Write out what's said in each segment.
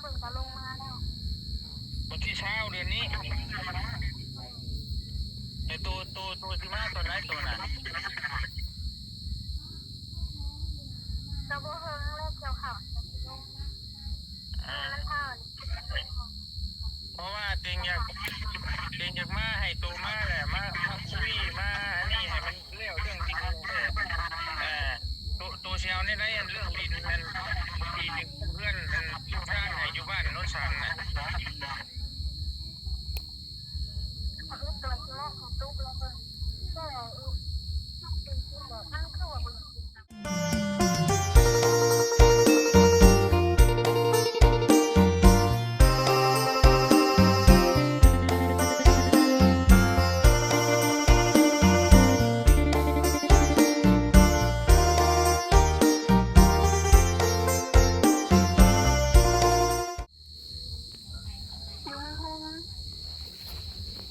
ເພິ່ນກໍລົງມາແລ້ວ ວັນທີຊາວເດືອນນີ້. ແຕ່ໂຕ ໂຕ ໂຕຊິມາຕອນໃດໂຕນະ? ກໍບໍ່ເຖິງແລ້ວ ກ່ຽວເຂົ້າ ອາ ມັນເຖົ້າ ເພາະວ່າເຕັງຢາກ ເຕັງຢາກມາໃຫ້ໂຕມາແຫຼະ ມາ ມາຄຸຍ ມາອັນນີ້ໃຫ້ມັນ ແລ້ວເລື່ອງດິນແຫຼະ ເອີ ໂຕ ໂຕຊິເອົາແນວໃດ ອັນເລື່ອງດິນນັ້ນ ທີ່ເປັນເຮືອນ ອັນ ສ້າງໃຫ້ຢູ່ບ້ານໂນນສັນນະ.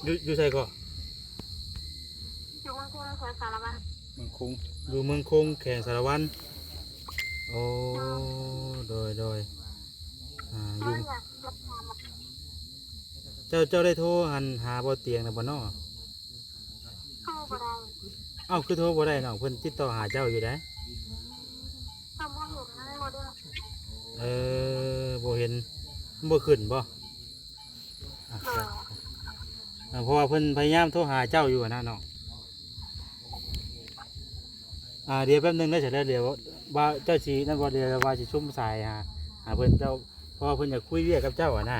ຢູ່ ຢູ່ໃສເກາະ? ຢູ່ເມືອງຄົງ ແຂວງສາລະວັນ. ເມືອງຄົງ ຢູ່ເມືອງຄົງ ແຂວງສາລະວັນ. ໂອ້ ໂດຍ ໂດຍ ໂດຍ ອ່າ ຢູ່ ເຈົ້າ ເຈົ້າໄດ້ໂທ ອັນ ຫາບໍ່ຕຽງແລ້ວບໍ່ເນາະ? ໂທບໍ່ໄດ້. ເອົ້າ ຄືໂທບໍ່ໄດ້ເນາະ? ເພິ່ນຕິດຕໍ່ຫາເຈົ້າຢູ່ໃດ໋. ເພິ່ນບໍ່ເຫັນ ບໍ່ໄດ້. ເອີ ບໍ່ເຫັນ ມັນບໍ່ຂຶ້ນບໍ່? ອ່ະ ເອີ ເພາະວ່າເພິ່ນພະຍາຍາມໂທຫາເຈົ້າຢູ່ຫັ້ນນະເນາະ. ອ່າ ດຽວແປັບໜຶ່ງເດີ ດຽວວ່າເຈົ້າຊິນັ້ນບໍ່ ດຽວວ່າຊິຊຸມສາຍຫາ ຫາເພິ່ນ ເຈົ້າ ເພາະວ່າເພິ່ນຢາກຄຸຍວຽກກັບເຈົ້າຫັ້ນນະ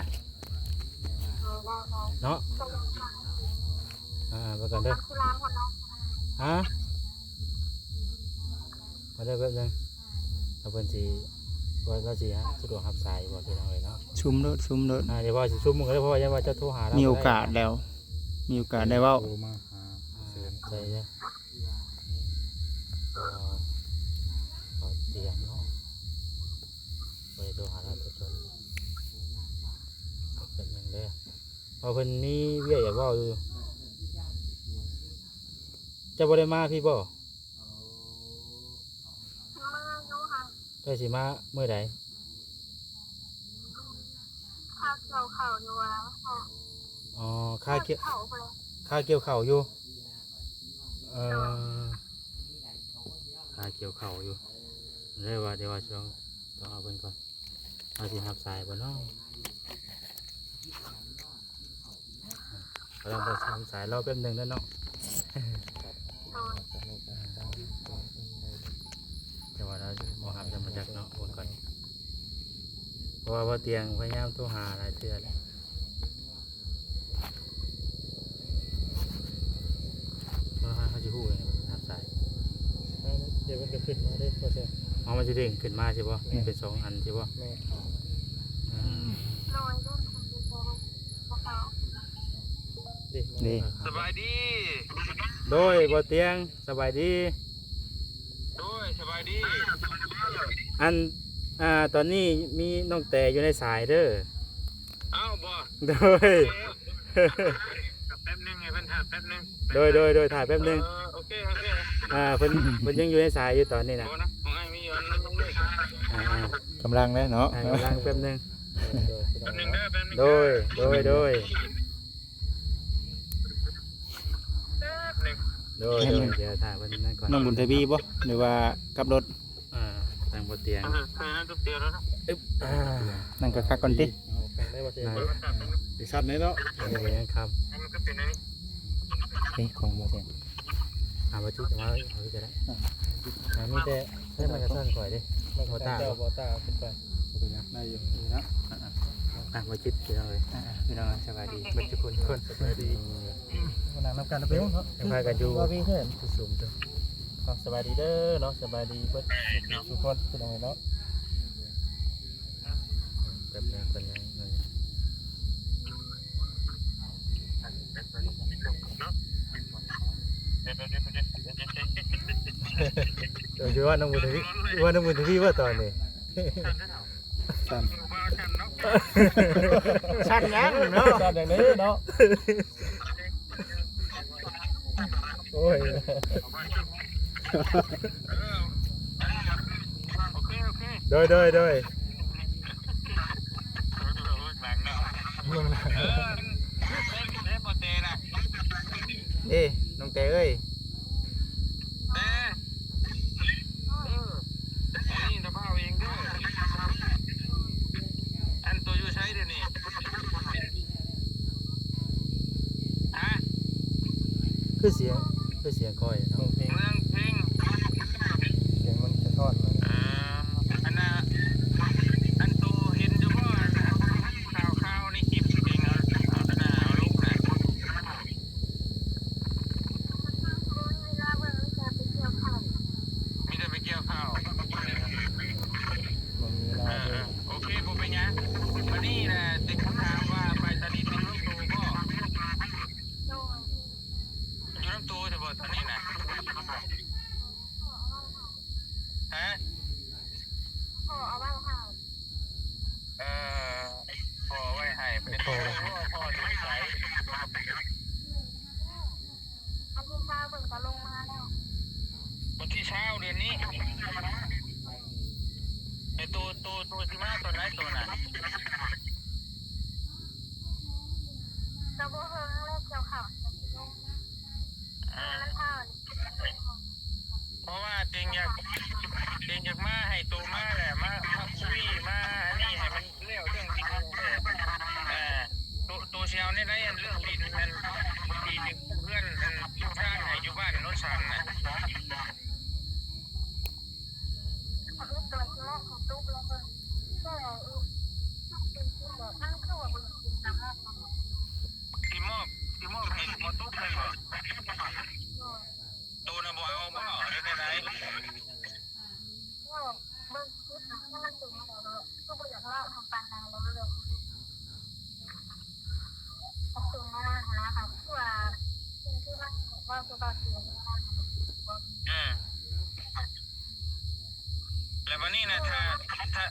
ເນາະ. ອ່າ ໄປກ່ອນເດີ. ຮະ? ມາເດີ ແປັບໜຶ່ງ ຖ້າເພິ່ນຊິ ວ່າລາວຊິສະດວກຮັບສາຍຢູ່ບໍ່ ພີ່ນ້ອງເອີຍເນາະ? ຊຸມໂລດ ຊຸມໂລດ. ອ່າ ດຽວວ່າຊິຊຸມເພິ່ນກໍໄດ້ ເພາະວ່າຢ້ານວ່າເຈົ້າໂທຫາລາວ ມີໂອກາດແລ້ວ ມີໂອກາດໄດ້ເວົ້າ. ໂທມາຫາ ອ່າ ເຊີນ ໃສ່ເດີ ເຂົາຕຽງເນາະ ບໍ່ໄດ້ໂທຫາລາວໂດຍຕົງ. ແປັບໜຶ່ງເດີ ເພາະເພິ່ນມີວຽກຢາກເວົ້າຢູ່. ເຈົ້າບໍ່ໄດ້ມາພີ້ບໍ່? ເຈົ້າຊິມາມື້ໃດ? ຄ່າກ່ຽວເຂົ້າຢູ່ວ່າ. ອໍ ຄ່າກ່ຽວ ຄ່າກ່ຽວເຂົ້າຢູ່. ເອີ ຄ່າກ່ຽວເຂົ້າຢູ່. ເລີຍວ່າ ດຽວວ່າຊິລອງ ຕ້ອງເອົາເພິ່ນກ່ອນ. ເຮົາຊິຮັບສາຍບໍ່ເນາະ? ກຳລັງປະສານສາຍ ລໍແປັບໜຶ່ງເດີເນາະ. ແຕ່ວ່າລາວບໍ່ຮັບ ຍັງບໍ່ຈັກເນາະ ເບິ່ງກ່ອນ. ເພາະວ່າບໍ່ຕຽງພະຍາຍາມໂທຫາຫຼາຍເທື່ອແລ້ວ. ເຮົາ ເຮົາຊິຮູ້ເລີຍ ຮັບສາຍ. ດຽວມັນກໍຂຶ້ນມາເດ້ ບໍ່ແຊ. ອໍ ມັນຊິເດ້ງຂຶ້ນມາຊິບໍ່? ແມ່ນ. ເປັນສອງອັນຊິບໍ່? ແມ່ນ. ອ່າ ເດ້ ເດ້ ສະບາຍດີ. ໂດຍ ບໍ່ຕຽງ ສະບາຍດີ. ໂດຍ ສະບາຍດີ. ອັນ ອ່າ ຕອນນີ້ມີນ້ອງແຕຢູ່ໃນສາຍເດີ. ອ້າວ ບໍ່? ໂດຍ. ແປັບໜຶ່ງ ໃຫ້ເພິ່ນຖ້າແປັບໜຶ່ງ. ໂດຍ ໂດຍ ໂດຍ ຖ້າແປັບໜຶ່ງ. ເອີ ໂອເຄ ໂອເຄ. ອ່າ ເພິ່ນ ເພິ່ນຍັງຢູ່ໃນສາຍຢູ່ຕອນນີ້ນະ. ບໍ່ນະ ຂອງອ້າຍມີຢູ່ອັນໜຶ່ງ. ອ່າໆ ກຳລັງເດ້ເນາະ. ອ່າ ກຳລັງ ແປັບໜຶ່ງ. ໂດຍ ໂດຍ ໂດຍ ໂດຍ. ໂດຍ ໂດຍ ດຽວຖ້າເພິ່ນນັ້ນກ່ອນ. ນ້ອງບຸນທະວີບໍ່ ຫຼືວ່າກັບລົດ? ອ່າ ທາງບໍ່ຕຽງ. ອ່າ ນັ້ນກໍຄັກກ່ອນຕິ. ໄດ້ບໍ່ເຊ? ໄດ້. ໄດ້ຊັດແນ່ເນາະ. ເອີ ຍັງຄຳ. ເອີ ຂອງບໍ່ຕຽງ. ອ່າ ບໍ່ຈິດມາເອົາກໍໄດ້. ອ່າ ອ່າ ມີແຕ່ໃຊ້ໄມ້ກະສັນຂ້ອຍເດ້. ບໍ່ຕາ ບໍ່ຕາເອົາຂຶ້ນໄປ. ບໍ່ເປັນຫຍັງ ໄດ້ຢູ່ ນີ້ເນາະ. ອ່າໆ ອ່າ ບໍ່ຈິດ ພີ່ນ້ອງເອີຍ. ອ່າໆ ພີ່ນ້ອງ ສະບາຍດີເບິດທຸກຄົນ. ສະບາຍດີ. ມານັ່ງນຳກັນເນາະ ໄປເນາະ. ຍັງພາກັນຢູ່ ວ່າມີເຮືອນ ຢູ່ຊຸມເດີ. ເອົາ ສະບາຍດີເດີເນາະ ສະບາຍດີເບິດທຸກຄົນ ພີ່ນ້ອງເອີຍເນາະ. ແປັບໜຶ່ງ ເພິ່ນຍັງ ເອີ ຢູ່ວ່ານ້ອງບຸນທະວີ ວ່ານ້ອງບຸນທະວີວ່າຕອນນີ້ ສັ່ນ ສັ່ນຫຍັງເນາະ ສັ່ນຫຍັງເດ້ເນາະ. ໂອ້ຍ ໂດຍ ໂດຍ ໂດຍ. ເອີ ເອີ ເອີ ບໍ່ແຕ່ນະ ເດ້ ນ້ອງແຕ່ເອີຍ ແຕ່ ເອີ ອັນນີ້ນະພາວເອງເດີ ອັນໂຕຢູ່ໃສດຽວນີ້? ຮະ? ຄືສຽງ ຄືສຽງຂ້ອຍເນາະ ເມືອງເພັງ ສຽງມັນສະທ້ອນມາ ເອີ ອັນນ່າ ອັນໂຕເຫັນຢູ່ບໍ່ ອັນຂ່າວໆໃນຄລິບເອງ ອັນນ່າ ເອົາລົງນະ ມີແຕ່ໄປກ່ຽວເຂົ້າ ບໍ່ມີເວລາ ເອີ ເລີຍ ເອີ ໂອເຄ ບໍ່ເປັນຫຍັງ ບາດນີ້ນະ ຕິດຄຳຖາມວ່າໄປຕອນນີ້ເປັນໂຕບໍ່? ຢູ່ນຳໂຕແຕ່ບໍ່ຕອນນີ້ນະ? ຮະ? ພໍ່ເອົາໄວ້ໃຫ້ ເອີ ພໍ່ເອົາໄວ້ໃຫ້ ບໍ່ໄດ້ ພໍ່ ພໍ່ຢູ່ໃສ? ວັນທີຊາວເພິ່ນກໍລົງມາແລ້ວ ວັນທີຊາວເດືອນນີ້ ແຕ່ໂຕ ໂຕ ໂຕຊິມາຕອນໃດໂຕນະ? ກໍບໍ່ເຖິງແລ້ວກ່ຽວເຂົ້າ ເອີ ມັນເຂົ້າ ເພາະວ່າເຕັງຢາກ ເຕັງຢາກມາໃຫ້ໂຕມາແຫຼະ ມາ ມາຄຸຍ ມາອັນນີ້ໃຫ້ມັນແລ້ວເລື່ອງດິນ ເອີ ໂຕ ໂຕຊິເອົາແນວໃດ ອັນເລື່ອງດິນນັ້ນ ທີ່ເປັນເຮືອນ ອັນຢູ່ທາງໃຫ້ຢູ່ບ້ານໂນນສັນນະ? ຊິມອບ ຊິມອບໃຫ້ໝໍຕຸກແມ່ນບໍ່? ໂຕນະບໍ່ເອົາບໍ່ ຫຼືແນວໃດ? ເອີ ແລ້ວບາດນີ້ນະ ຖ້າ ຖ້າ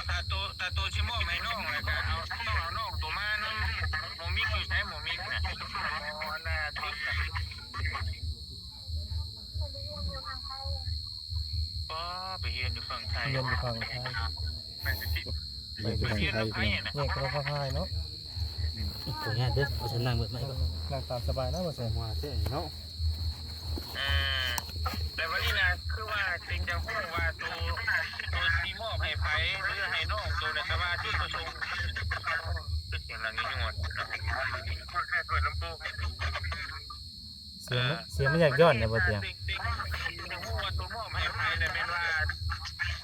ຖ້າໂຕ ຖ້າໂຕຊິມອບໃຫ້ນ້ອງ ແລ້ວກະເອົາ ຕ້ອງເອົານ້ອງໂຕມານຳ ໝໍມິກຢູ່ໃສ ໝໍມິກນະ? ໝໍອັນນ່າ ຕິກນະ ອໍ ໄປຮຽນຢູ່ຝັ່ງໄທ ຮຽນຢູ່ຝັ່ງໄທ ໄປຮຽນຢູ່ຝັ່ງໄທ ແມ່ນ ໄປຮຽນນຳໃຜນະ? ແມ່ນ ຄົນລະຝັ່ງໄທເນາະ ຂໍອະນຸຍາດເດີ ເອົາຊັ້ນນັ່ງເບິ່ງໄມ້ກ່ອນ ນັ່ງຕາມສະບາຍນະ ວ່າຊັ້ນ ວ່າແທ້ເນາະ ເອີ ແລ້ວບາດນີ້ນະ ຄືວ່າເຕັງຈະຮູ້ວ່າໂຕ ໂຕຊິມອບໃຫ້ໃຜ ຫຼືໃຫ້ນ້ອງໂຕນະ ແຕ່ວ່າຈຸດປະສົງ ຄືສຽງດັງຍວດໆ ເນາະ ເປີດລຳໂພງ ສຽງ ເອີ ສຽງມັນຢາກຍ້ອນແດ່ບໍ່ຕຽງ? ເຕັງ ເຕັງ ເຕັງຮູ້ວ່າໂຕມອບໃຫ້ໃຜແຫຼະ ແມ່ນວ່າ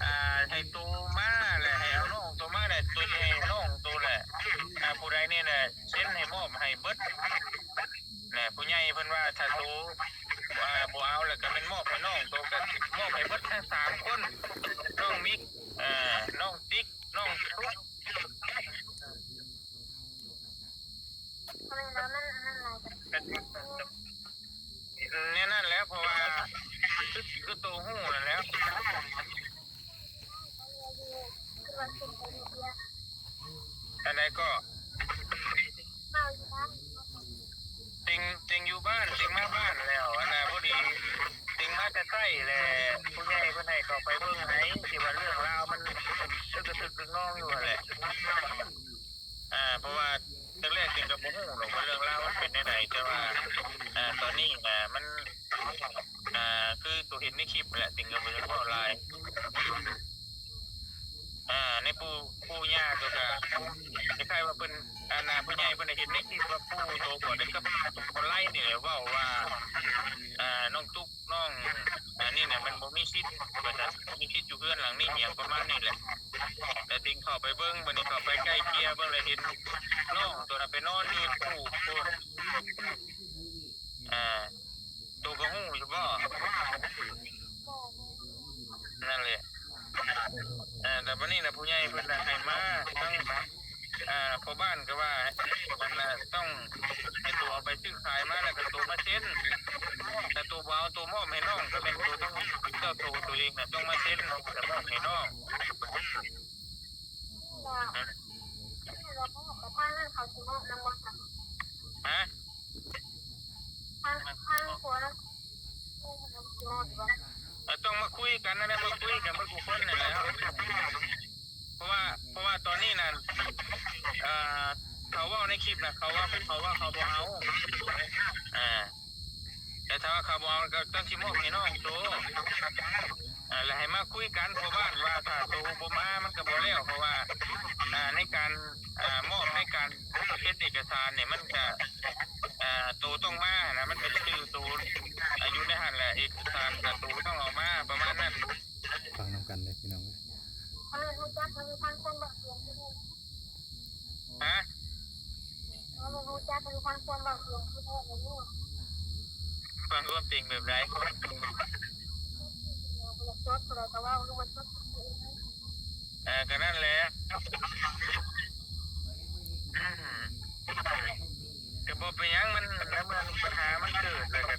ອ່າ ໃຫ້ໂຕມາແຫຼະ ໃຫ້ເອົານ້ອງໂຕມາແຫຼະ ໂຕຊິໃຫ້ນ້ອງໂຕແຫຼະ ອ່າ ຜູ້ໃດນີ້ແຫຼະ ເຊັນໃຫ້ມອບໃຫ້ເບິດແຫຼະ ຜູ້ໃຫຍ່ເພິ່ນວ່າ ຖ້າໂຕ ອ່າ ບໍ່ເອົາແລ້ວກໍແມ່ນມອບໃຫ້ນ້ອງໂຕ ກໍມອບໃຫ້ເບິດທັງສາມຄົນ ນ້ອງມິກ ເອີ ນ້ອງຕິກ ນ້ອງຕຸກ ແນວນັ້ນແຫຼະ ເພາະວ່າ ຄື ຄືໂຕຮູ້ນັ້ນແຫຼະ ອັນໃດກໍ ເຕັງ ເຕັງຢູ່ບ້ານ ເຕັງມາບ້ານແລ້ວ ອັນນ່າ ພໍດີເຕັງມາແຕ່ໃຕ້ແຫຼະ ຜູ້ໃຫຍ່ເພິ່ນໃຫ້ເຂົ້າໄປເບິ່ງໃຫ້ ທີ່ວ່າເລື່ອງລາວມັນຕຶກກະທຶກຕຶກນອງຢູ່ຫັ້ນແຫຼະ ອ່າ ເພາະວ່າ ແລກໆ ເຕັງກໍບໍ່ຮູ້ດອກວ່າເລື່ອງລາວມັນເປັນແນວໃດ ແຕ່ວ່າ ເອີ ຕອນນີ້ນະ ມັນ ເອີ ຄືໂຕເຫັນໃນຄລິບແຫຼະ ເຕັງກໍບໍ່ຢາກເວົ້າຫຼາຍ ເອີ ໃນປູ່ ປູ່ຍ່າໂຕກໍຄ້າຍໆວ່າເພິ່ນ ອັນນ່າ ຜູ້ໃຫຍ່ເພິ່ນໄດ້ເຫັນໃນຄລິບວ່າປູ່ໂຕກໍໄດ້ກັບຄົນໄລນີ້ແຫຼະ ເວົ້າວ່າ ເອີ ນ້ອງຕຸກ ນ້ອງ ອັນນີ້ນະ ມັນບໍ່ມີສິດວ່າຊັ້ນ ບໍ່ມີສິດຢູ່ເຮືອນຫຼັງນີ້ ອີ່ຫຍັງປະມານນີ້ແຫຼະ ແລ້ວເຕັງເຂົ້າໄປເບິ່ງ ບັດນີ້ເຂົ້າໄປໄກ່ເກ່ຍເບິ່ງ ແລ້ວເຫັນນ້ອງໂຕນັ້ນໄປນອນຢູ່ປູ່ພຸ້ນ ອ່າ ໂຕກໍຮູ້ຢູ່ບໍ່? ນັ້ນແຫຼະ ເອີ ແລ້ວບັດນີ້ນະ ຜູ້ໃຫຍ່ເພິ່ນນະໃຫ້ມາ ທາງ ອ່າ ພໍ່ບ້ານກໍວ່າ ອັນນ່າ ຕ້ອງໃຫ້ໂຕເອົາໃບຊື້ຂາຍມາ ແລ້ວກໍໂຕມາເຊັນ ຖ້າໂຕບໍ່ເອົາ ໂຕມອບໃຫ້ນ້ອງ ກໍແມ່ນໂຕຕ້ອງ ເຈົ້າໂຕໂຕເອງນະຕ້ອງມາເຊັນ ແລ້ວມອບໃຫ້ນ້ອງ ຮະ? ກໍຕ້ອງມາຄຸຍກັນນັ້ນແຫຼະ ມາຄຸຍກັນເບິດທຸກຄົນນັ້ນແຫຼະ ເພາະວ່າ ເພາະວ່າຕອນນີ້ນັ້ນ ເອີ ໂຕ ເຂົາເວົ້າໃນຄລິບນະ ເຂົາວ່າ ເຂົາວ່າເຂົາບໍ່ເອົາ ອ່າ ແຕ່ຖ້າວ່າເຂົາບໍ່ເອົາ ກໍຕ້ອງຊິມອບໃຫ້ນ້ອງໂຕ ອ່າ ແລ້ວໃຫ້ມາຄຸຍກັນພໍ່ບ້ານວ່າ ຖ້າໂຕບໍ່ມາມັນກໍບໍ່ແລ້ວ ເພາະວ່າ ອ່າ ໃນການ ອ່າ ມອບ ໃນການເຮັດເອກະສານນີ້ ມັນກະ ອ່າ ໂຕຕ້ອງມາຫັ້ນນະ ມັນເປັນຊື່ໂຕ ອ່າ ຢູ່ໃນຫັ້ນແຫຼະ ເອກະສານກະໂຕຕ້ອງເອົາມາ ປະມານນັ້ນ. ຟັງນຳກັນເດີພີ່ນ້ອງເອີຍ. ເອີ ຮູ້ຈັກ ເຂົາຢູ່ທາງຄົນບາງສ່ວນ ຮະ? ເອີ ຮູ້ຈັກ ເຂົາຢູ່ທາງຄົນບາງສ່ວນ ຮູ້ແທ້ເລີຍ. ຟັງຄວາມຈິງແບບໃດ? ເອີ ບໍ່ຢາກຈົດ ຜູ້ໃດກໍເວົ້າ ຄືວ່າຈົດ. ເອີ ກໍນັ້ນແຫຼະ ກໍບໍ່ເປັນຫຍັງ ມັນ ໃນເມື່ອບັນຫາມັນເກີດແລ້ວກໍ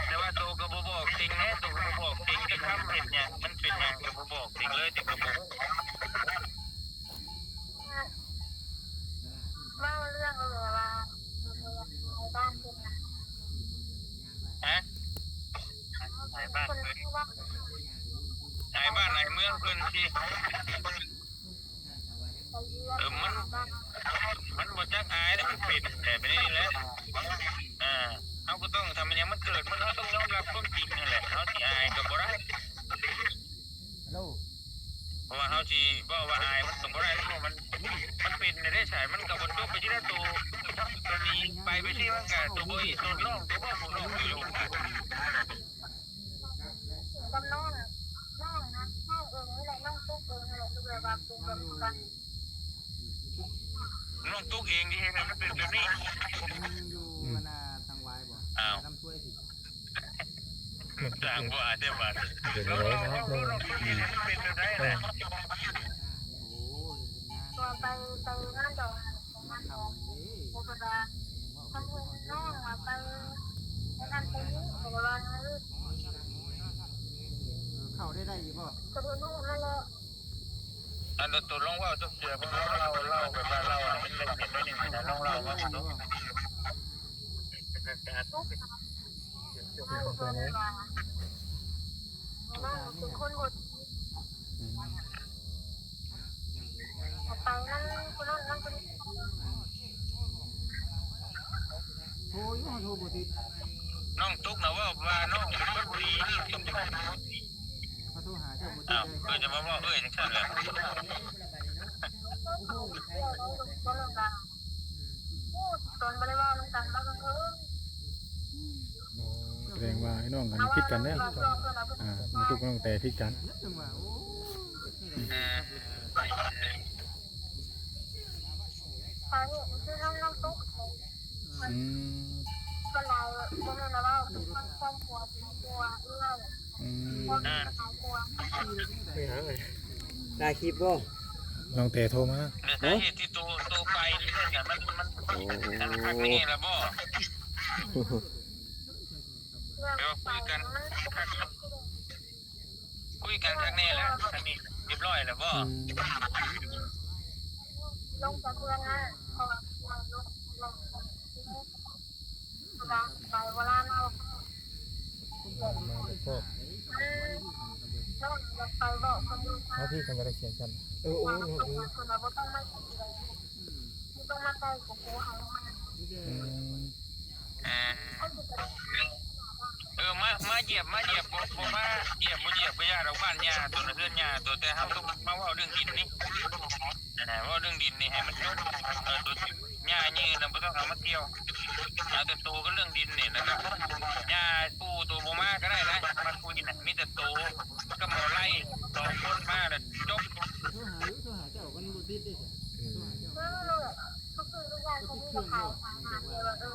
ແຕ່ວ່າໂຕກໍບໍ່ບອກເຕັງແດ່ ໂຕກໍບໍ່ບອກເຕັງຈັກຄຳ ເຮັດຫຍັງ ມັນເປັນຫຍັງກໍບໍ່ບອກເຕັງເລີຍ ເຕັງກໍບໍ່ຮູ້. ເວົ້າເລື່ອງແບບວ່າ ເອີ ຍ້າຍບ້ານເພິ່ນນະ ຮະ? ຍ້າຍບ້ານເພິ່ນ ຍ້າຍບ້ານຍ້າຍເມືອງເພິ່ນຊິ ເອີ ມັນ ມັນບໍ່ຈັກອາຍເດ້ ມັນເປັນແບບນີ້ແຫຼະ. ເອີ ເຮົາກໍຕ້ອງ ຖ້າແມ່ນຫຍັງມັນເກີດ ມັນ ເຮົາຕ້ອງຍອມຮັບຄວາມຈິງຫັ້ນແຫຼະ ເຮົາຊິອາຍກໍບໍ່ໄດ້. ເພາະວ່າເຮົາຊິເວົ້າວ່າອາຍມັນກໍບໍ່ໄດ້ ເພາະມັນ ມັນເປັນແນວໃດໃສ ມັນກໍບໍ່ຈົບໄປທີລະໂຕ ໂຕນີ້ໄປ ໄປຊິ ມັນກໍໂຕບໍ່ອີ່ຕົນນ້ອງ ໂຕບໍ່ຜູ້ນ້ອງຢູ່ ກັບນ້ອງ ນ້ອງນະ ນ້ອງເອີງນີ້ແຫຼະ ນ້ອງຕຸກເອີງນີ້ແຫຼະ ຄືແບບວ່າເປັນແບບນີ້ກັນ ນ້ອງຕຸກເອງທີ່ເຮັດໃຫ້ມັນເປັນແບບນີ້ ຢູ່ ອືມ ອັນນ່າ ທາງວາຍບໍ່ ອ້າວ ນຳຊ່ວຍຊິ ສ້າງບໍ່ອາດແຕ່ບາດ ເປັນແນວໃດເນາະ ເອີ ເປັນແນວໃດນະ ໂອ້ຍ ໄປ ໄປງານດອງ ໄປງານດອງ ເພິ່ນວ່າ ທາງເຮືອນນ້ອງວ່າໄປ ໄປນັ້ນໄປນີ້ ກໍເລີຍວ່າ ເອີ ເຂົ້າໄດ້ ໄດ້ຢູ່ບໍ່ ກໍບໍ່ຮູ້ຫັ້ນແຫຼະ. ອັນໂຕລອງເວົ້າຈັກເທື່ອ ເພາະເຮົາເລົ່າ ເລົ່າແບບວ່າເລົ່າໃຫ້ມັນເປັນໜ້ອຍໜຶ່ງນະ ລອງເລົ່າມາເບິ່ງດູ. ເປັນຄົນບໍ່ດີ ອືມ ໄປນຳຜູ້ນັ້ນນຳຜູ້ນີ້ ໂທຢູ່ ເຮົາໂທບໍ່ຕິດ ນ້ອງຕຸກນະເວົ້າວ່ານ້ອງເປັນຄົນບໍ່ດີ ເຮົາໂທຫາເຈົ້າບໍ່ຕິດ ອ້າວ ເລີຍ ເພິ່ນຈະມາເວົ້າເອື້ອຍຈັ່ງຊັ້ນແຫຼະ. ໂອ້ ຕອນບໍ່ໄດ້ເວົ້ານຳກັນ ບາງເອີຍ ໂອ້ ສະແດງວ່າໄອ້ນ້ອງກັນຜິດກັນເດີ ອ່າ ນ້ອງຕຸກນ້ອງແຕຜິດກັນ ເອີ ສາເຫດມັນຄືນ້ອງ ນ້ອງຕຸກ ອືມ ສ່ວນຫຼາຍບໍ່ແມ່ນວ່າເປັນຄວາມ ຄວາມຜົວເປັນຜົວເອື້ອຍ ອືມ ບໍ່ແມ່ນ ອ່າ ຄວາມຜົວ ໄດ້ຄລິບບໍ່? ນ້ອງແຕໂທມາ ແຕ່ສາເຫດທີ່ໂຕ ໂຕໄປນີ້ນະ ມັນ ມັນ ໂອ້ ອັນຄັກແນ່ລະບໍ່? ເລື່ອງ ເອີ ໄປ ຄຸຍກັນ ມັນ ຄຸຍກັນຄັກແນ່ແລ້ວ ອັນນີ້ຮຽບຮ້ອຍແລ້ວບໍ່? ອືມ ລົງຈາກເຮືອນນະ ເພາະວ່າລົງ ລົງ ລົງ ໄປເວລາເຮົາ ມາໄປຊອກ ເອີ ລົງໄປບອກຄົນອື່ນ ເອົາ ພີ່ ຄັນຢາກໄດ້ສຽງຊັ້ນ ເອີ ໂອ້ ເພິ່ນວ່າບໍ່ຕ້ອງມາ ບໍ່ຕ້ອງມາໃກ້ ບໍ່ຮູ້ເຮົາ ອືມ ອ່າ ເອີ ມາ ມາຢຽບ ມາຢຽບ ບໍ່ ບໍ່ມາຢຽບ ບໍ່ຢຽບ ບໍ່ຢາດອກ ບ້ານຍ່າໂຕນະ ເຮືອນຍ່າໂຕ ແຕ່ເຮົາຕ້ອງມາເວົ້າເລື່ອງດິນນີ້ ເວົ້າເລື່ອງດິນນີ້ໃຫ້ມັນຈົບ ເອີ ໂຕຍ່າຍືນນະ ບໍ່ຕ້ອງເອົາມາກ່ຽວ ເອົາແຕ່ໂຕກັບເລື່ອງດິນນີ້ ແລ້ວກໍຍ່າປູ່ໂຕບໍ່ມາກໍໄດ້ນະ ມາຄຸຍນະ ມີແຕ່ໂຕກັບໝໍໄລ່ ສອງຄົນມາແລ້ວຈົບ. ໂທຫາຢູ່ ໂທຫາເຈົ້າ ມັນບໍ່ຕິດເດ້ ໂທຫາເຈົ້າ ເອີ ທຸກສິ່ງທຸກຢ່າງຂອງມີກໍຂາຍ ຂາຍຫາແຕ່ວ່າ ເອີ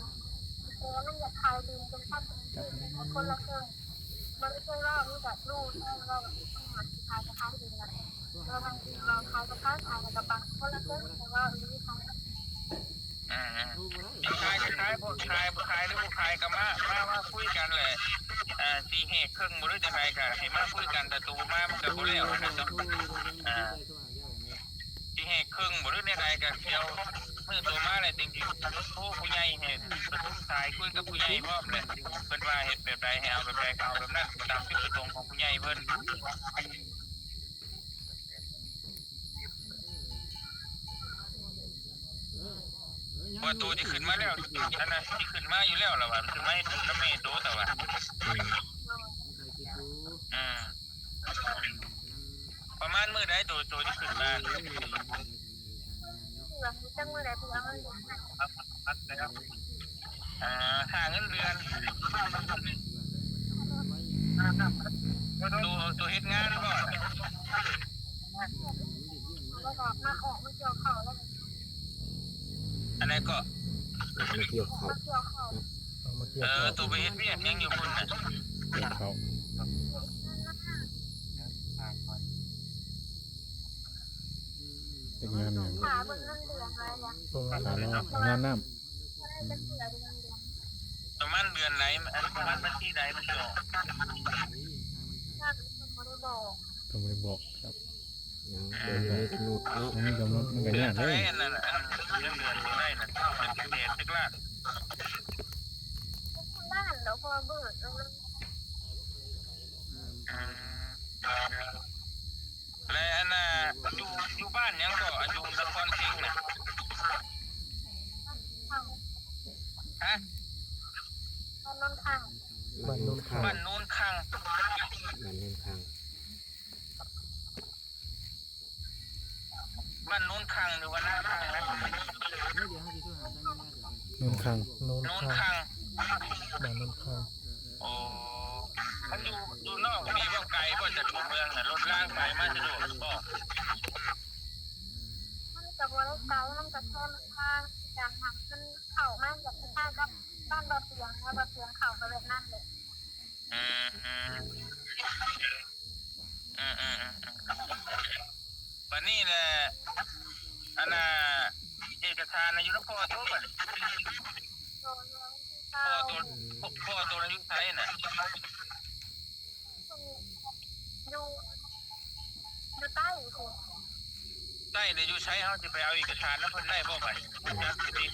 ແຕ່ວ່າມັນຢາກຂາຍດິນເປັນພັນເປັນຄົນລະເຄິ່ງ ມັນເຄີຍເວົ້າ ມີແຕ່ລູກເວົ້າວ່າ ຂາຍກໍຂາຍດິນນະ ແລ້ວມັນເວົ້າຂາຍກໍຂາຍ ຂາຍແລ້ວກໍປັນຄົນລະເຄິ່ງ ແຕ່ວ່າ ເອີ ຂາຍ ອ່າ ຂາຍກໍຂາຍ ບໍ່ຂາຍ ບໍ່ຂາຍ ຫຼືບໍ່ຂາຍກໍມາ ມາ ມາຄຸຍກັນແຫຼະ ອ່າ ຊິແຫກເຄິ່ງບໍ່ ຫຼືຈັ່ງໃດກໍໃຫ້ມາຄຸຍກັນ ແຕ່ໂຕມາມັນກໍບໍ່ແລ້ວຫັ້ນນະ ອ່າ ຊິແຫກເຄິ່ງບໍ່ ຫຼືແນວໃດກໍດຽວມື້ໂຕມາແລ້ວຈຶ່ງຊິໂທຜູ້ໃຫຍ່ໃຫ້ປະຊຸມສາຍ ຄຸຍກັບຜູ້ໃຫຍ່ພ້ອມແຫຼະ ເພິ່ນວ່າເຮັດແບບໃດໃຫ້ເອົາແບບໃດ ກໍເອົາແບບນັ້ນ ຕາມຈຸດປະສົງຂອງຜູ້ໃຫຍ່ເພິ່ນ. ວ່າໂຕຊິຂຶ້ນມາແລ້ວ ອັນນັ້ນຊິຂຶ້ນມາຢູ່ແລ້ວລະວ່າ ມັນຂຶ້ນມາເຮັດນຳແມ່ໂຕ ແຕ່ວ່າ ອືມ ອືມ ປະມານມື້ໃດໂຕ ໂຕຊິຂຶ້ນມາ? ເດືອນ ຈັກມື້ໃດເພິ່ນເອົາມາ ອ່າ ຄ່າເງິນເດືອນ ໂຕ ໂຕເຮັດງານບໍ່? ແລ້ວກໍມາອອກມາກ່ຽວເຂົ້າແລ້ວ ອັນໃດເກາະ? ມາກ່ຽວເຂົ້າ ມາກ່ຽວເຂົ້າ ເອີ ໂຕໄປເຮັດວຽກຫຍັງຢູ່ພຸ້ນນະ? ກ່ຽວເຂົ້າ ເຮັດງານຫຍັງ? ຖ້າເບິ່ງເງິນເດືອນໄວ້ລະ ຖ້າລໍງານນ້ຳ ປະມານເດືອນໃດ? ອັນປະມານວັນທີໃດມັນຊິອອກ? ເພິ່ນບໍ່ໄດ້ບອກ ເພິ່ນບໍ່ໄດ້ບອກ ຍັງບໍ່ມີກຳນົດເນາະ ບໍ່ມີກຳນົດ ມັນກໍຍາກເດ້ ອັນນັ້ນ ອັນເດືອນເດືອນບໍ່ໄດ້ນະ ມັນຊິແຕກຈັກລ້ານ ລ້ານແລ້ວ ເພາະວ່າເບີດ ອືມ ແລະ ອັນນ່າ ຢູ່ ຢູ່ບ້ານຫຍັງເກາະ ອັນຢູ່ນະຄອນເພັງນະ? ຮະ? ບ້ານໂນນຄັງ ບ້ານໂນນຄັງ ບ້ານໂນນຄັງ ບ້ານໂນນຄັງ ບ້ານໂນນຄັງ ຫຼືວ່ານາຄັງນະ? ໂນນຄັງ ໂນນຄັງ ໂນນຄັງ ບ້ານໂນນຄັງ ໂອ້ ມັນຢູ່ ຢູ່ນອກນີ້ບໍ່ ໄກບໍ່ຈາກຕົວເມືອງນະ? ລົດລາງໄປມາສະດວກບໍ່? ມັນກໍບໍ່ໄດ້ໄກ ມັນກໍແຄ່ທາງຈາກຫັ້ນ ມັນເຂົ້າມາແບບຄ້າຍໆກັບບ້ານບໍ່ຕຽງ ແລ້ວບໍ່ຕຽງເຂົ້າໄປແບບນັ້ນແຫຼະ ອືມ ອືມໆໆ ບັດນີ້ແຫຼະ ອັນນ່າ ເອກະສານນະຢູ່ນຳພໍ່ໂຕບັດນີ້ ໂດຍ ຢູ່ນຳພໍ່ໂຕ ພໍ່ໂຕນະຢູ່ໃສນະ? ຢູ່ ຢູ່ໃຕ້ພຸ້ນ ໃຕ້ນີ້ຢູ່ໃສ? ເຮົາຊິໄປເອົາເອກະສານນຳເພິ່ນໄດ້ບໍ່ບັດນີ້? ຈັກຊິຕິ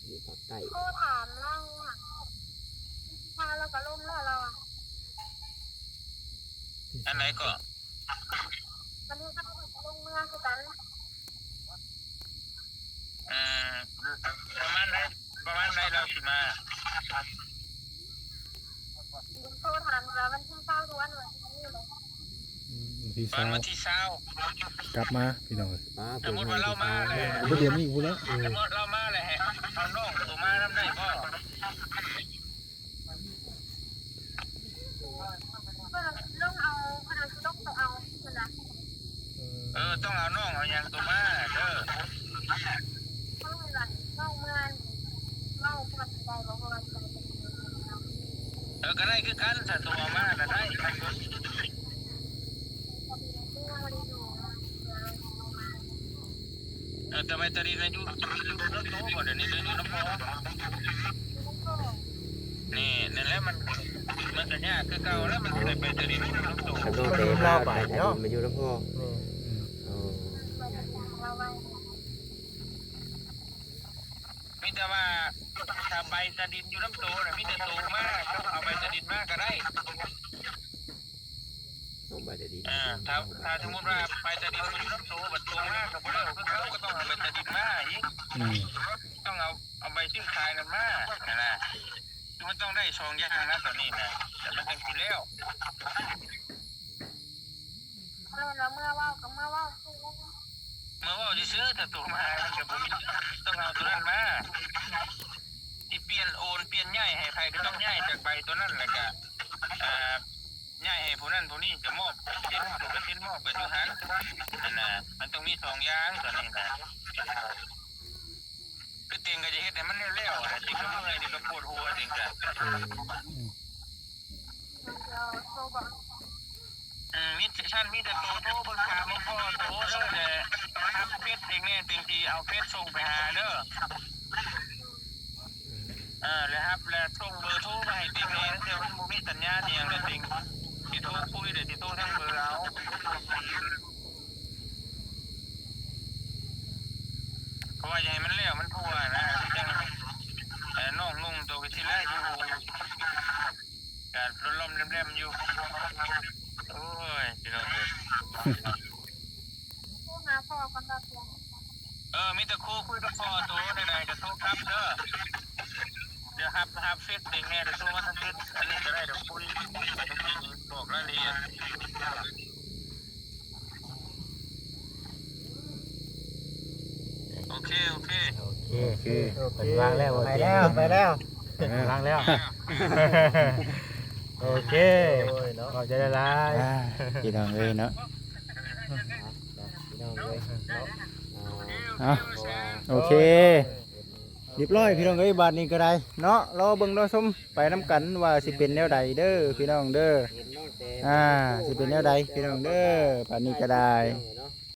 ຢູ່ພາກໃຕ້ ໂທຖາມລາວ ພາລາວກໍລົງແລ້ວລາວ ອັນໃດເກາະ? ມັນມີເຂົາກໍລົງເມືອຄືກັນ ເອີ ປະມານໃດ ປະມານໃດລາວຊິມາ? ໂທຖາມວ່າວັນທີຊາວ ອືມ ວັນທີຊາວ ວັນທີຊາວ ກັບມາພີ່ນ້ອງເອີຍ ສົມມຸດວ່າລາວມາແລ້ວ ບໍ່ເດືອນນີ້ພຸ້ນແຫຼະ ເອີ ສົມມຸດລາວມາແລ້ວ ໃຫ້ເອົານ້ອງໂຕມານຳໄດ້ບໍ່? ເພິ່ນຊິລົງເອົາ ເພິ່ນຊິລົງໄປເອົາພຸ້ນນະ ເອີ ຕ້ອງເອົານ້ອງເອົາຫຍັງໂຕມາເດີ ເອີ ກໍໄດ້ຄືກັນ ຖ້າໂຕເອົາມານະໄດ້ ເອີ ແຕ່ໄວຕາລິນນະຢູ່ ຢູ່ນຳໂຕບໍ່ ດຽວນີ້ ຫຼືຢູ່ນຳພໍ່? ນີ້ ນັ້ນແຫຼະ ມັນ ມັນກໍຍາກຄືເກົ່າແຫຼະ ມັນໄປຕາລິນຢູ່ນຳໂຕ ຄັນນ້ອງເຕະມາໄວຕາລິນມາຢູ່ນຳພໍ່ ນີ້ ໂອ້ ມີແຕ່ວ່າ ຖ້າໄປຕາລິນຢູ່ນຳໂຕນະ ມີແຕ່ໂຕມາ ເຈົ້າເອົາໄປຕາລິນມາກໍໄດ້. ນ້ອງໃບຕາດິນ ອ່າ ຖ້າ ຖ້າສົມມຸດວ່າໃບຕາດິນຢູ່ນຳໂຕ ບັດຕົວມາກໍບໍ່ໄດ້ ຄືເຂົາກໍຕ້ອງເອົາໃບຕາດິນມາອີກ ອືມ ຕ້ອງເອົາ ເອົາໃບຊື້ຂາຍນັ້ນມາຫັ້ນນະ ຄືມັນຕ້ອງໄດ້ສອງຢ່າງນະ ຕອນນີ້ນະ ແລ້ວມັນຈັ່ງຊິແລ້ວ ເອີ ແລ້ວເມື່ອເວົ້າກໍເມື່ອເວົ້າຊື່ໆ ເມື່ອເວົ້າຊື່ໆ ຖ້າຕົວມາມັນກໍບໍ່ມີ ຕ້ອງເອົາຕົວນັ້ນມາ ຊິປ່ຽນໂອນປ່ຽນຍ້າຍໃຫ້ໃຜກໍຕ້ອງຍ້າຍຈາກໃບຕົວນັ້ນ ແລ້ວກໍ ອ່າ ຍ້າຍໃຫ້ຜູ້ນັ້ນຜູ້ນີ້ກໍມອບເຊັນ ກໍເຊັນມອບກັນຢູ່ຫັ້ນຫັ້ນນະ ມັນຕ້ອງມີສອງຢ່າງຕົວນີ້ນະ ຄືເຕັງກໍຈະເຮັດໃຫ້ມັນແລ້ວໆ ເຕັງກໍເມື່ອຍ ເຕັງກໍປວດຫົວ ເຕັງກໍ ອືມ ອືມ ມີແຕ່ຊັ້ນ ມີແຕ່ໂຕໂທເບິ່ງ ຖາມເບິ່ງພໍ່ໂຕເດີ ແລະ ຮັບເຟສເຕັງແດ່ ເຕັງຊິເອົາເຟສສົ່ງໄປຫາເດີ. ເອີ ແລ້ວຮັບ ແລ້ວສົ່ງເບີໂທມາໃຫ້ຕິງແດ່ ລາງເທື່ອມັນບໍ່ມີສັນຍານອີ່ຫຍັງ ແລ້ວຕິງຊິໂທຄຸຍ ແລ້ວຊິໂທທາງເບີເອົາ ເພາະວ່າຢາກໃຫ້ມັນແລ້ວມັນທົ່ວນະ ຈັ່ງ ເອີ ນ້ອງນຸ່ງໂຕກໍຊິໄດ້ຢູ່ ກະລ່ອມໆແລ່ມໆຢູ່ ໂອ້ຍ ພີ່ນ້ອງເອີຍ. ໂທຫາພໍ່ກ່ອນດອກ ໂຕ ເອີ ມີແຕ່ຄູຄຸຍກັບພໍ່ໂຕ ແນວໃດກໍໂທກັບເດີ. ດຽວຮັບ ຮັບເຟສເດັກແນ່ ດຽວໂທມາທາງເຟສອັນນີ້ກໍໄດ້ ດຽວຄຸຍບອກລາຍລະອຽດ. ໂອເຄ ໂອເຄ ໂອເຄ ໂອເຄ ໂອເຄ ເພິ່ນວາງແລ້ວ ໄປແລ້ວ ໄປແລ້ວ ວາງແລ້ວ ໂອເຄ ໂອ້ຍເນາະ ຂອບໃຈຫຼາຍໆ ອ່າ ພີ່ນ້ອງເອີຍເນາະ ພີ່ນ້ອງເອີຍເນາະ ອ່າ ເອົາ ໂອເຄ ຮຽບຮ້ອຍພີ່ນ້ອງເອີຍ ບາດນີ້ກໍໄດ້ເນາະ ລໍເບິ່ງລໍຊົມໄປນຳກັນວ່າຊິເປັນແນວໃດເດີພີ່ນ້ອງເດີ ອ່າ ຊິເປັນແນວໃດພີ່ນ້ອງເດີ ບາດນີ້ກໍໄດ້.